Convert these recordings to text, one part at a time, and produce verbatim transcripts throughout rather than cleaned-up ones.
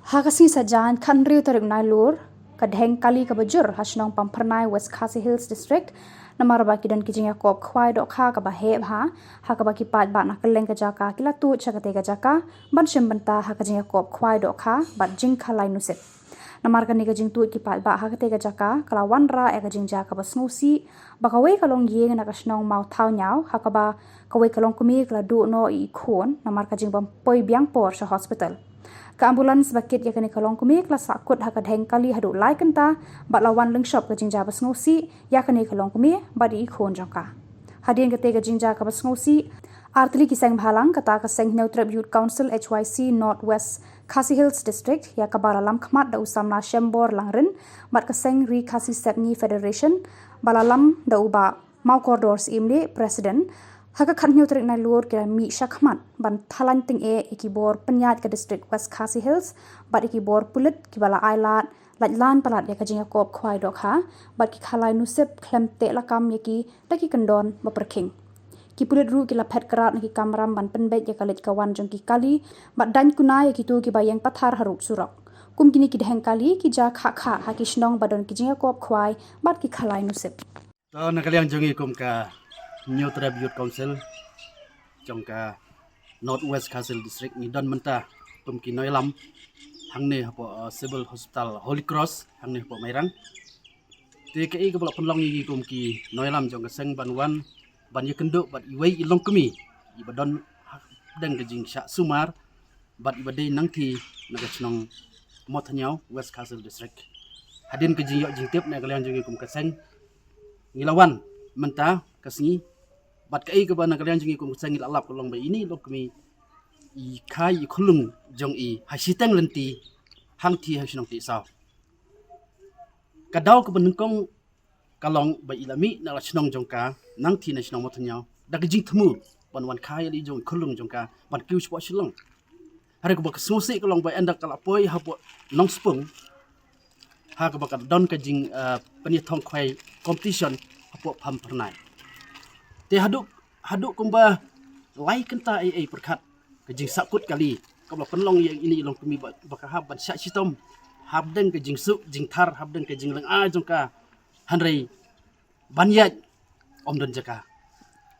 Ha ka sngi Saitjaiñ khathynriew tarik Nailur, ka dheng kali kaba jur ha shnong Pamphyrnai, West Khasi Hills District, namar ba ki don ki jingïakob khwai dohkha kaba heh bha, ha kaba ki paidbah na kylleng ka jaka ki la tuid sha katei ka jaka ban shim bynta ha ka jingïakob khwai dohkha bad jingkhalai nusip. Namar kane ka jingtuid ki paidbah ha katei ka jaka ka la wanrah ïa ka jingjia kaba sngewsih ba kawei ka longïing na ka shnong Mawthawnyaw, ha kaba kawei ka longkmie ka la duh noh ïa i khun namar ka jingbym poi biang por sha hospital. Ka ambulance ba kit ïa kane ka longkmie ka la sahkut ha ka dheng kali haduh lai kynta bad la wan lyngshop ka jingjia ba sngewsih ïa kane ka longkmie bad ïa i khun jong ka. Hadien katei ka jingjia kaba sngewsih, artylli ki seng bhalang, kata ka seng Hynñiewtrep Youth Council, H Y C, North West Khasi Hills District, ïa kaba la lam khmat da u samla Shembor Langrin, bad ka seng Ri Khasi Sepngi Federation, ba la lam da u Bah Mawkordor Syiemlieh, President, ha ka khathynñiew tarik Nailur ki la mih shakhmat ban thaw laiñ tyngeh ïa ki bor pynïaid ka District West Khasi Hills bad ïa ki bor pulit kiba la ailad lait laiñ palat ïa ka jingïakob khwai dohkha bad ki khalai nusip khlem teh lakam ïa ki da ki kyndon ba pyrkhing. Ki pulit ruh ki la phet krad na ki kamram ban pynbeit ïa ka leit ka wan jong ki kali bad daiñ kuna ïa kito kiba ïeng pathar harud surok. Kum kine ki dheng kali ki jia khah khah ha ki shnong ba don ki jingïakob khwai bad ki khalai nusip. To, na ka liang jong ngi kum ka Hynñiewtrep Youth Council jong ka North West Khasi Hills District, ngi don mynta kum ki nongïalam hangne hapoh, uh, Civil Hospital Holy Cross hangne hapoh Mairang. Te kaei kaba la pynlong ïa ngi kum ki nongïalam jong ka seng ban wan ban ïakynduh bad iwei i longkmie iba don hapdeng ka jingshah sumar bad iba dei nangthie na ka shnong Mawthawnyaw, West Khasi Hills District. Hadien ka jingïoh jingtip na ka liang jong ngi kum ka seng, ngi la wan mynta ka sngi, bad kaei kaba na ka liang jong ngi kum ka seng ngi la lap ka long ba ine i longkmie i kha i khunlung jong i ha shiteng lynti hangthie ha shnong Tiehsaw. Ka daw kaba nyngkong ka long ba i la mih na la shnong jong ka nangthie na shnong Mawthawnyaw da ka jingthmu ban wan kha ïa la i jong i khunlung jong ka ban kiew shapoh Shillong. Hynrei kaba ka sngewsih ka long ba ynda ka la poi hapoh Nongspung, ha kaba ka don ka jing, uh, pynïathong khwai competition hapoh Pamphyrnai. Te haduh, haduh kumba lai kynta ei ei pyrkhat ka jingsahkut kali kaba la pynlong ïa ine i longkmie ba, ba ka hap ban shah shitom hapdeng ka jingsuk jingthar, hapdeng ka jinglynga jong ka, hynrei ban ïaid ym don jaka.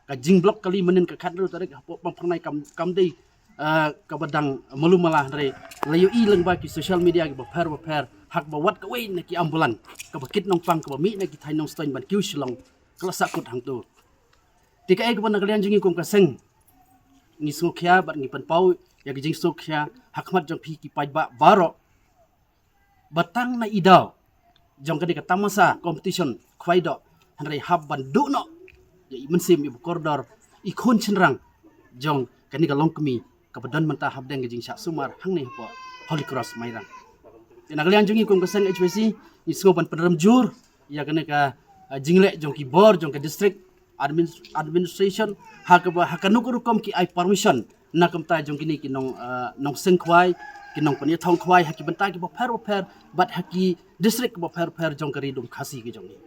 Ka jingblok kali mynhynnin ka khathynriew tarik hapoh Pamphyrnai kam, kam dei, uh, kaba dang malu mala, hynrei la ïohi lyngba ki social media kiba pher ba pher ha kaba wat kawei na ki ambulance kaba kit nongpang kaba mih na ki thaiñ Nongstoiñ ban kiew Shillong ka la sahkut hangto. Te kaei kaba na ka liang jong ngi kum ka seng ngi sngewkhia bad ngi pynpaw ïa ka jingsngewkhia ha khmat jong phi ki paidbah baroh ba tang na i daw jong kane ka tamasa competition khwai doh, hynrei hap ban duh noh ïa i mynsiem iba kordor, i khun shynrang jong kane ka longkmie kaba don mynta hapdeng ka jingshah sumar hangne hapoh Holy Cross Mairang. Te na ka liang jong ngi kum ka seng H Y C ngi sngew ban pynrem jur ïa kane ka, uh, jingleh jong ki bor jong ka district admin-, administration ha kaba ha kano ka rukom ki ai permission na ka bynta jong kine ki nong, uh, nongseng khwai, ki nongpynïathong khwai ha ki bynta kiba pher ba pher bad ha ki district kiba pher ba pher jong ka Ri Lum Khasi ka jong ngi.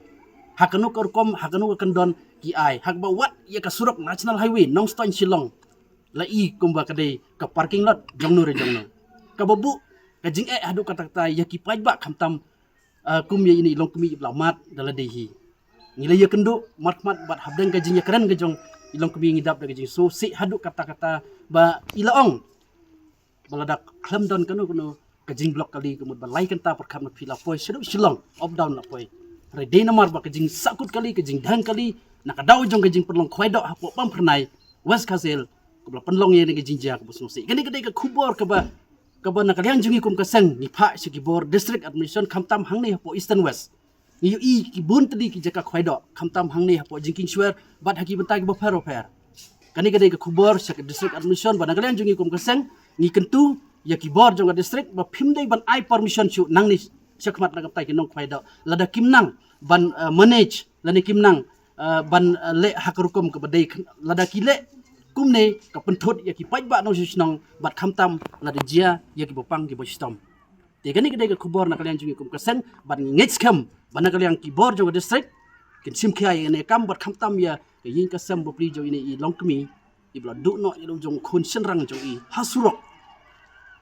Ha kano ka rukom, ha kano ka kyndon ki ai, ha kaba wat ïa ka surok National Highway Nongstoiñ Shillong la i kumba ka dei ka parking lot jongno re jongno, kaba buh ka jingeh haduh katta katta ïa ki paidbah khamtam, uh, kum ïa ine i longkmie iba la mad da lade hi. Ngi la ïakynduh markhmat bad hapdeng ka jingïakren ka jong i longkmie ngi dap da ka jingsngewsih haduh katta katta ba i la ong ba lada khlem don kano kano ka jingblok kali ka mut ba lai kynta pyrkhat ma phi la poi shaduh Shillong, up down la poi. Hynrei dei namar ba ka jingsahkut kali, ka jingdheng kali na ka daw jong ka jingpynlong khwai doh hapoh Pamphyrnai, West Khasi Hills, kaba la pynlong ïa kane ka jingjia kaba sngewsih. Kane ka dei ka khubor kaba, kaba na ka liang jong ngi kum ka seng ngi phah sha ki bor district administration khamtam hangne hapoh Eastern West. Ngi ïohi ki bun tylli ki jaka khwai doh khamtam hangne hapoh Jingkieng Shwer bad ha ki bynta kiba pher ba pher. Kane ka dei ka khubor sha ka district administration ba na ka liang jong ngi kum ka seng ngi kyntu ïa ki bor jong ka district ba phim dei ban ai permission shuh nangne shakhmat na ka bynta ki nongkhwai doh lada kim nang ban, uh, manage lane kim nang, uh, ban, uh, leh ha ka rukom kaba dei kyn-, lada ki leh kumne ka pynthut ïa ki paidbah nongshong shnong bad khamtam lada jia ïa kiba pang kiba shitom. Te kane ka dei ka khubor na ka liang jong ngi kum ka seng bad ngi ngeit skhem ba na ka liang ki bor jong ka district kin shim khia ïa kane ka kam bad khamtam ïa ka ïing ka sem bapli jong ine i longkmie iba la duh noh ïa la u jong u khun shynrang jong i ha surok.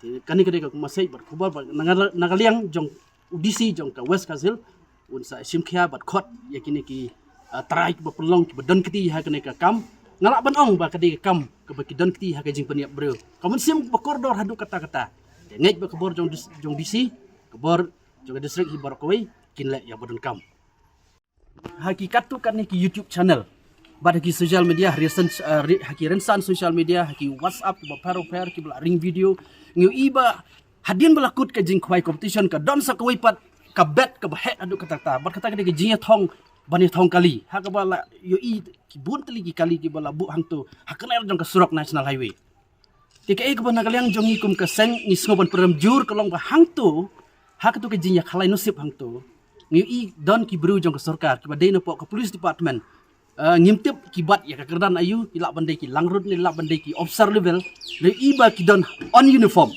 Kane ka dei ka message bad khubor ba na ka, na ka liang jong u D C jong ka West Khasi Hills un sa shim khia bad khot ïa kine ki, ah, trai kiba pynlong kiba don kti ha kane ka kam. Nga lah ban ong ba ka dei ka kam kaba ki don kti ha ka jingpynïap briew. Ka mynsiem ba kordor haduh katta katta. Te ngeit ba ka bor jong dis-, jong D C, ka bor jong ka district hi baroh kawei kin leh ïa ba donkam. Ha ki katto katne ki YouTube channel bad ha ki social media, ha rynsan, eh, ri-, ha ki rynsan social media, ha ki WhatsApp kiba pher pher kiba la ring video, ngi ïohi ba hadien ba la kut ka jingkhwai competition ka don sa kawei pat ka bet kaba heh haduh katta katta bad kata ka dei ka jingïathong ban ïathong kali ha kaba la ïohi ki bun tylli ki kali kiba la buh hangto ha kane jong ka surok National Highway. Te kaei kaba na ka liang jong ngi kum ka seng ngi sngew ban pyrem jur ka long ba hangto ha kato ka jingïakhalai nusip hangto ngi ïohi don ki briew jong ka sorkar kiba dei na poh ka police department. Ah, ngim tip ki bat ïa ka kyrdan aïu, ki lah ban dei ki langrut ne lah ban dei ki officer level. Ngi ïohi ba ki don on uniform.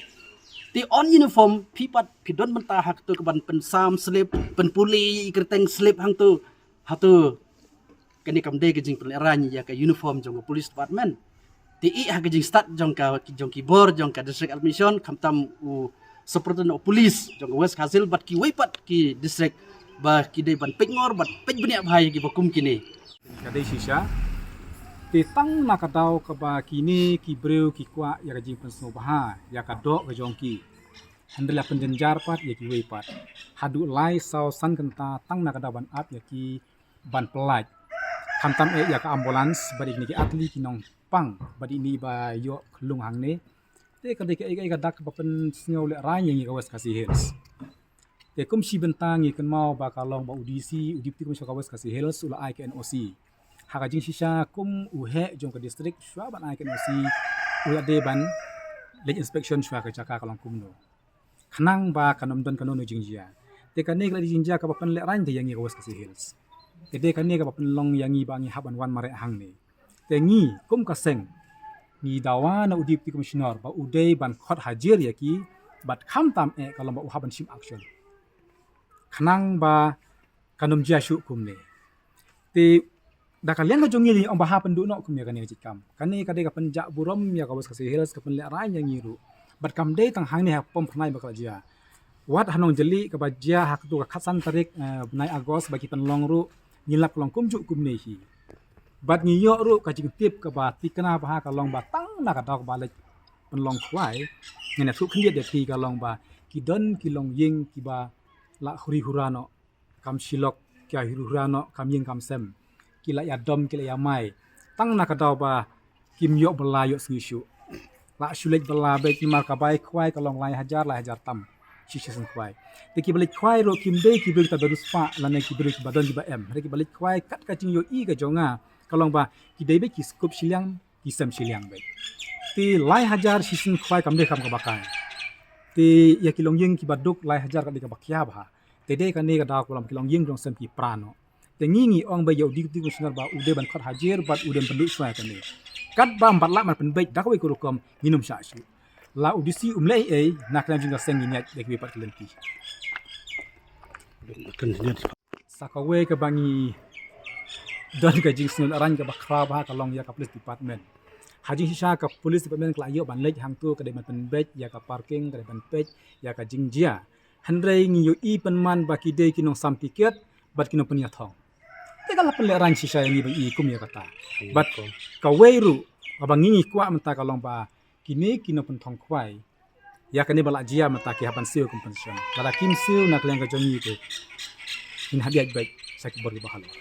Te on uniform phi pat phi don bynta ha kato ka ban pynsam slip, pynpule ïa i kyrteng slip hangto. Hato kane kam dei ka jingpynlehraiñ ïa ka uniform jong ka police department. Te i ha ka jingstad jong ka, jong ki bor jong ka district administration, khamtam u superintendent of police jong ka West Khasi Hills bad kiwei pat ki district ba ki dei ban peit ngor bad peit bniah bha ïa kiba kum kine. Ka dei shisha. Te tang na ka daw kaba kine ki briew ki kwah ïa ka jingpynsngewbha ïa ka doh ka jong ki. Hynrei la pynjynjar pat ïa kiwei pat. Haduh lai saw san kynta tang na ka daw ban ap ïa ki ban pyllait. Khamtam eh ïa ka ambulance bad ïa kine ki artylli ki nongpang bad ine ba ïoh khlung hangne. Te ka dei kaei kaei ka dak ba pynsngew lehraiñ ïa ngi ka West Khasi Hills. Te kum shi bynta ngi kynmaw ba ka long ba u D C, u Deputy Commissioner ka West Khasi Hills u la ai ka N O C. Ha ka jingshisha kum u heh jong ka district shuwa ban ai ka N O C u la dei ban leit inspection shuwa ka jaka ka long kumno. Khnang ba kan ym don kano kano jingjia. Te kane ka la dei jingjia kaba pynlehraiñ te ïa ngi ka West Khasi Hills. Te dei kane kaba pynlong ïa ngi ba ngi hap ban wan mareh hangne. Te ngi kum ka seng ngi dawa na u Deputy Commissioner ba u dei ban khot hajir ïa ki bad khamtam eh ka long ba u hap ban shim action. Khnang ba kan ym jia shuh kumne. Te da ka liang ka jong ngi ong ba ha pynduh noh kum ïa kane ka jingkam. Kane ka dei ka pynjah burom ïa ka West Khasi Hills, ka pynlehraiñ ïa ngi ruh. Bad kam dei tang hangne ha Pom Pyrnai ba ka la jia. Wat ha Nongjylli kaba jia ha kato ka khatsan tarik, eh, bnai August ba ki pynlong ruh ngi lap ka long kumjuh kumne hi. Bad ngi ïoh ruh ka jingtip kaba thikna bha ka long ba tang na ka daw kaba leit pynlong khwai. Ngin ïathuh khyndiat ïa phi ka long ba ki don ki longïing kiba la huri hura noh. Kam shilok, ki huri hura noh, kam ïing kam sem. Ki la ïadom, ki la ïamai. Tang na ka daw ba kim ïoh bylla ïoh sngi shuh. La shu leit bylla beit namar ka bai khwai ka long lai hajar, lai hajar tam. Shi shisien khwai. Te kiba leit khwai ruh kim dei ki briew kiba riewspah lane ki briew kiba don kiba em. Hynrei kiba leit khwai kat ka jingïohi ka jong nga ka long ba ki dei beit ki skup shiliang, ki sem shiliang beit. Te lai hajar shisien khwai kam dei kam kaba kai. Te ïa ki longïing kiba duk lai hajar ka dei kaba khia bha. Te dei kane ka daw ka long ki longïing jong sem ki pra noh. Te ngi ngi ong ba ïa u Deputy Commissioner ba u dei ban khot hajir bad u dei ban pynduh shuwa ïa kane. Katba ym pat lah ban pynbeit da kawei ka rukom ngin ym shah shuh. La u D C um leh ei ei na ka liang jong ka seng ngin ïaid da kiwei pat ki lynti. Sa kawei kaba ngi don ka jingsngewlehraiñ kaba khraw bha ka long ïa ka police department. Ha jingshisha ka police department ka la ïoh ban leit hangto ka dei ban pynbeit ïa ka parking, ka dei ban peit ïa ka jingjia. Hynrei ngi ïohi pynman ba ki dei ki nongsam tiket bad ki nongpynïathong. Te ka la pynlehraiñ shisha ïa ngi ba ngi kum ïa kata. Bad kawei ruh kaba ngi ngi kwah mynta ka long ba kine ki nongpynthong khwai ïa kane ba la jia mynta ki hap ban siew compensation. Lada kim siew na ka liang ka jong ngi te ngin hap ïaid beit sha ki bor kiba halor.